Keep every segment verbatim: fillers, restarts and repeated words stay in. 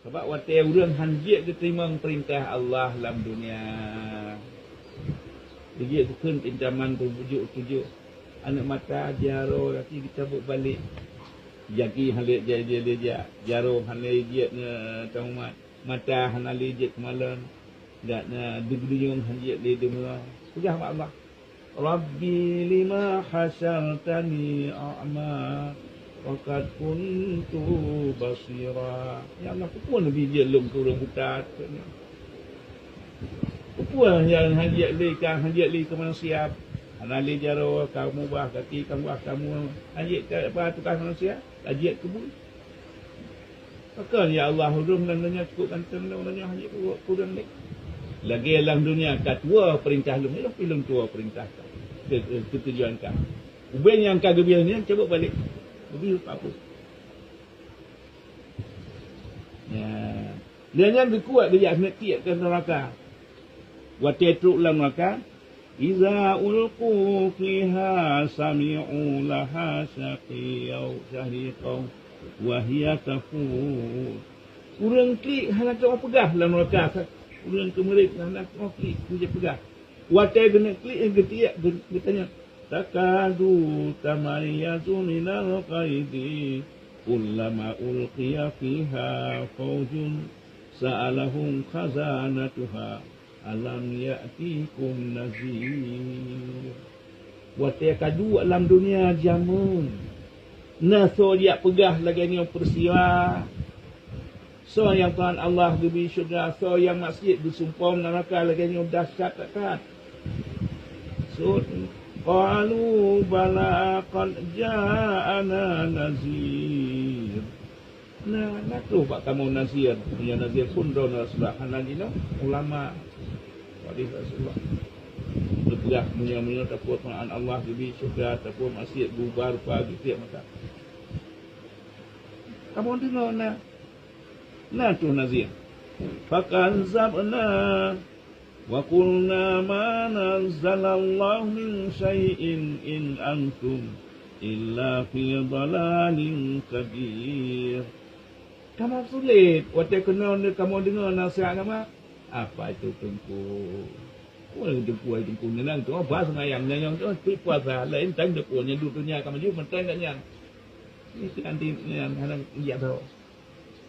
Sabab watée ureuëng hán jeuet geuteurimong peurintah Allah lam dunia, jeuet geukheun pintaman tujoh-tujoh, aneuk mata jaroe gaki geucabut balek. Jaki hana lé jai-jai lé jak, jaroe hana lé jeuet ngon teumat, mata hana lé jeuet keumalon, dak na deungoe hana jeuet lé deungoe. Peugah bak Allah, "Rabbi lima hasyartani a'ma wa qad kuntu basira." Ya Allah, peue Nabi jeuet lôn keu ureuëng buta? Peue nyang hana jeuet lé ka, hana jeuet lé keu manusia? Hana lé jaroe ka mubah, gaki ka mubah, kamoe hana jeuet ka apa tugaih manusia? Ka jeuet keu bui. Pakon, ya Allah, ulôn lam donya cukup ganteng lom, donya hana jeuet keu ureuëng lé. Lagée lam dunia ka tuwoe peurintah lôn, ilôn pih lôn tuwoe peurintah ka. Keu, keu, keu tujuan ka. Ubé nyang ka geubri nyan cabot balek. Geubri apa? Ya. Dan nyan geukuat geujak keuneuk tiek keu neuraka. Watée trok lam neuraka, "Iza ulqu fiha sami'u laha syaqiyaw-, syahiqaw wa hiya tafur." Ureuëng klik hana teupeugah lam neuraka. Ureuëng keumeurek hana teupeugah, teupeugah. Watée geuneuk klik, geutiek, geu-, geutanyong, "Takadu tamayyazu minal ghaidhi, kullama ulqiya fiha faujun sa'alahum khazanatuha alam ya'tikum nazir." Watée ka duek lam dunia jameun, na soe jak peugah lagée nyoe peursiwa, soe nyang Tuhan Allah geubri syeuruga, soe nyang maksiet geusumpom neuraka lagée nyoe dahsyat that-that. Sut, qalu bala qad ja'ana nazir. Na, na troh bak kamoe nazir. Meunyoe nazir phon droeneuh Rasulullah, hana jinoe ulama. Hadis Rasulullah. Geupeugah meunyoe-meunyoe tapeue peunahan Allah geubri syeuruga, tapeue maksiet geuba rupa geutiek mata. Kamoe deungoe na, na troh nazir. Fakadzabna wa qulna ma nazzalallahu min syai'in in antum illa fi dhalalin kabir. Kamoe sulet watée keunoe kamoe deungoe nasihat agama. Apa itu teungku? Wah, teungku, ai teungku, nyan teungku, bah seumayang, nyan teungku, pi puasa, laén tan teungku, nyan duek donya ka maju, mantong kat nyan. Ni nanti nyan hana jak tho.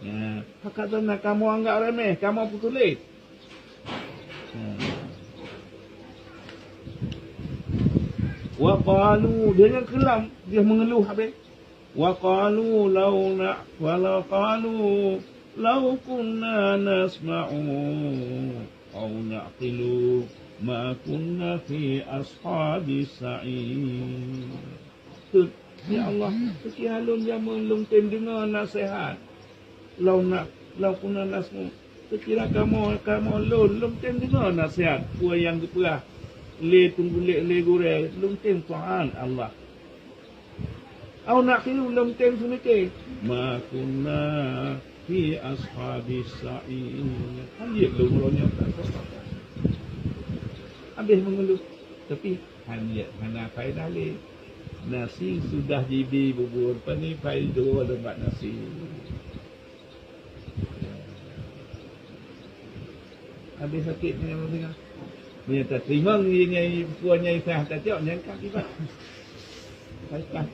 Ya, pakat sana kamoe anggap remeh, kamoe peusulet. Ya. Wa qalu, dia nyan keulam, dia mengeluh habéh. Wa qalu law na-, wa la qalu law kunna nasma'u aw na'qilu ma kunna fi ashabis sa'ir. Tut, ya Allah, seukian lôn jameun lôn tem deungoe naseuhat. Law na-, law kunna nasma'u, seukira kamoe, kamoe lôn, lôn tem deungoe naseuhat peue nyang geupeugah lé teungku lé, lé gurée, lôn tem taát Allah. Aw na'qilu, lôn tem seumike. Ma kunna fi ashabis sa'ir. Hana jeuet lôn uroe nyoe. Habéh mengeluh. Tapi hana, hana faedah lé. Nasi sudah jibi bubur, pane faedah lom bak nasi. Habéh sakét nyoe, nyoe. Meunyoe tateurimong nyoe, nyoe, peue nyoe sah tacok, nyan ka akibat. Baiklah.